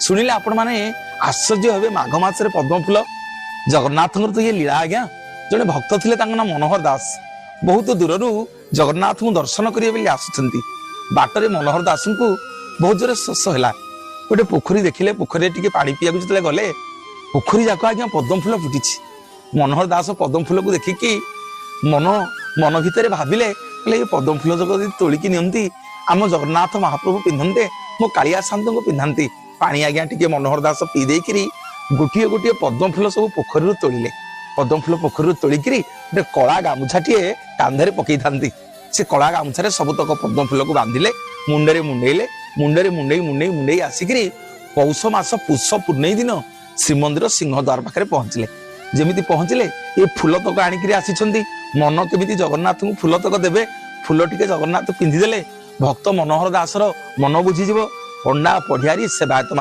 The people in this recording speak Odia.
ଶୁଣିଲେ ଆପଣମାନେ ଆଶ୍ଚର୍ଯ୍ୟ ହେବେ। ମାଘ ମାସରେ ପଦ୍ମ ଫୁଲ, ଜଗନ୍ନାଥଙ୍କର ତ ଇଏ ଲୀଳା ଆଜ୍ଞା। ଜଣେ ଭକ୍ତ ଥିଲେ, ତାଙ୍କ ନାଁ ମନୋହର ଦାସ। ବହୁତ ଦୂରରୁ ଜଗନ୍ନାଥଙ୍କୁ ଦର୍ଶନ କରିବେ ବୋଲି ଆସୁଛନ୍ତି। ବାଟରେ ମନୋହର ଦାସଙ୍କୁ ବହୁତ ଜୋରେ ଶୋଷ ହେଲା। ଗୋଟେ ପୋଖରୀ ଦେଖିଲେ, ପୋଖରୀରେ ଟିକେ ପାଣି ପିଇବାକୁ ଯେତେବେଳେ ଗଲେ, ପୋଖରୀ ଯାକ ଆଜ୍ଞା ପଦ୍ମ ଫୁଲ ଫୁଟିଛି। ମନୋହର ଦାସ ପଦ୍ମ ଫୁଲକୁ ଦେଖିକି ମନ ମନ ଭିତରେ ଭାବିଲେ, କହିଲେ ଏ ପଦ୍ମ ଫୁଲ ଯାକ ଯଦି ତୋଳିକି ନିଅନ୍ତି, ଆମ ଜଗନ୍ନାଥ ମହାପ୍ରଭୁ ପିନ୍ଧନ୍ତେ, ମୋ କାଳିଆ ସାନ୍ତଙ୍କୁ ପିନ୍ଧାନ୍ତି। ପାଣି ଆଜ୍ଞା ଟିକେ ମନୋହର ଦାସ ପିଇ ଦେଇକିରି ଗୋଟିଏ ଗୋଟିଏ ପଦ୍ମ ଫୁଲ ସବୁ ପୋଖରୀରୁ ତୋଳିଲେ। ପଦ୍ମ ଫୁଲ ପୋଖରୀରୁ ତୋଳିକିରି ଗୋଟେ କଳା ଗାମୁଛାଟିଏ କାନ୍ଧରେ ପକେଇଥାନ୍ତି। ସେ କଳା ଗାମୁଛାରେ ସବୁତକ ପଦ୍ମ ଫୁଲକୁ ବାନ୍ଧିଲେ, ମୁଣ୍ଡରେ ମୁଣ୍ଡେଇଲେ। ମୁଣ୍ଡରେ ମୁଣ୍ଡେଇ ମୁଣ୍ଡେଇ ମୁଣ୍ଡେଇ ଆସିକିରି ପୌଷ ମାସ ପୁଷ ପୂର୍ଣ୍ଣେଇ ଦିନ ଶ୍ରୀମନ୍ଦିର ସିଂହଦ୍ୱାର ପାଖରେ ପହଞ୍ଚିଲେ। ଯେମିତି ପହଞ୍ଚିଲେ, ଏ ଫୁଲ ତକ ଆଣିକିରି ଆସିଛନ୍ତି, ମନ କେମିତି ଜଗନ୍ନାଥଙ୍କୁ ଫୁଲ ତକ ଦେବେ, ଫୁଲ ଟିକେ ଜଗନ୍ନାଥ ପିନ୍ଧିଦେଲେ ଭକ୍ତ ମନୋହର ଦାସର ମନ ବୁଝିଯିବ। ପଣ୍ଡା ପଢିଆରୀ ସେବାୟତ